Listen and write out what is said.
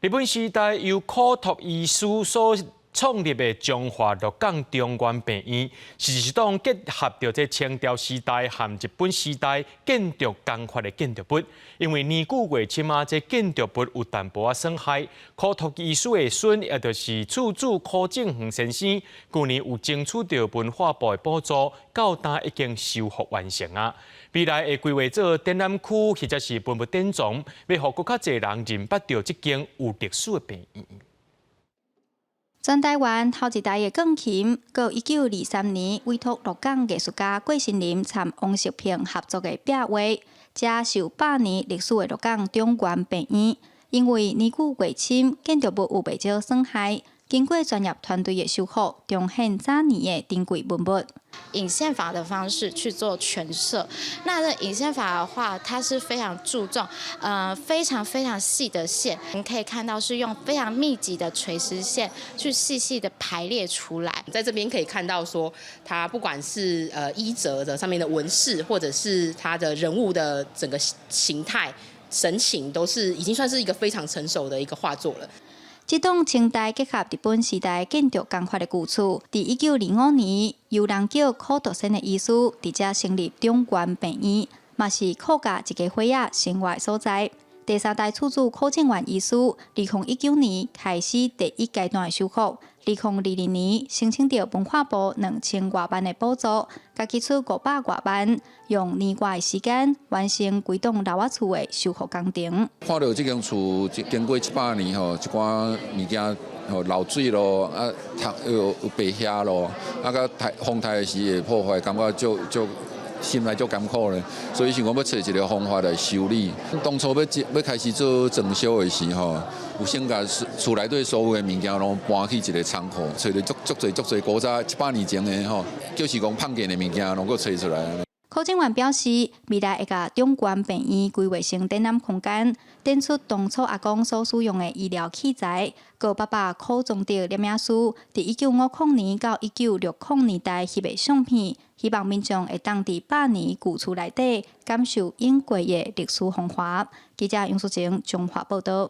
日本時代由可拓醫師所創立的彰化鹿港長原病院，是一棟結合著這清朝時代和日本時代建築工法的建築物。因為年久月深啊，這建築物有淡薄仔損害。可拓醫師的孫，也就是厝主柯正恆先生，舊年有爭取著文化部的補助，到今已經修復完成啊。未來會規劃做展覽區，或者是文物典藏，欲予閣較濟人認捌著這間有歷史的病院。全台灣頭一代的鋼琴，閣1923年委託鹿港藝術家郭新林參王石平合作的壁畫，這受百年歷史的鹿港長原病院，因為年久月深，建築物有袂少損害。經過專業團隊的修復，重現早年的珍貴文物。引線法的方式去做全色，那這引線法的話，它是非常注重，非常非常細的線，你可以看到是用非常密集的垂直線去細細的排列出來。在這邊可以看到說，它不管是衣褶的上面的紋飾，或者是它的人物的整個形態、神情，都是已經算是一個非常成熟的一個畫作了。這棟清代結合日本時代建築工法的舊厝，佇1925年由人叫可篤先的醫師佇遮成立長原病院，嘛是柯家一家伙仔生活的所在。第三代厝主柯正元醫師，2019年開始第一階段的修復，2022年申請著文化部2000外萬的補助，家己出500外萬，用年外的時間完成規棟老仔厝的修復工程。看著這間厝經過100年吼，一寡物件吼漏水咯，啊，有白遐咯，啊，佮颱風台的時會破壞，感覺足足心內足艱苦咧，所以想講欲揣一个方法來修理。當初欲欲開始做裝修的時候，有先共厝內底所有的物件攏搬去一个倉庫，揣著足足濟足濟古早100年前的吼，就是講碰見的物件攏閣揣出來。柯正元表示，未來會共長原病院規劃成展覽空間，展出當初阿公所使用的醫療器材，閣爸爸柯宗德攝影師佇1950年到1960年代翕的相片，希望民眾會當佇百年舊厝內底感受永過的歷史風華。記者楊淑晴彰化報導。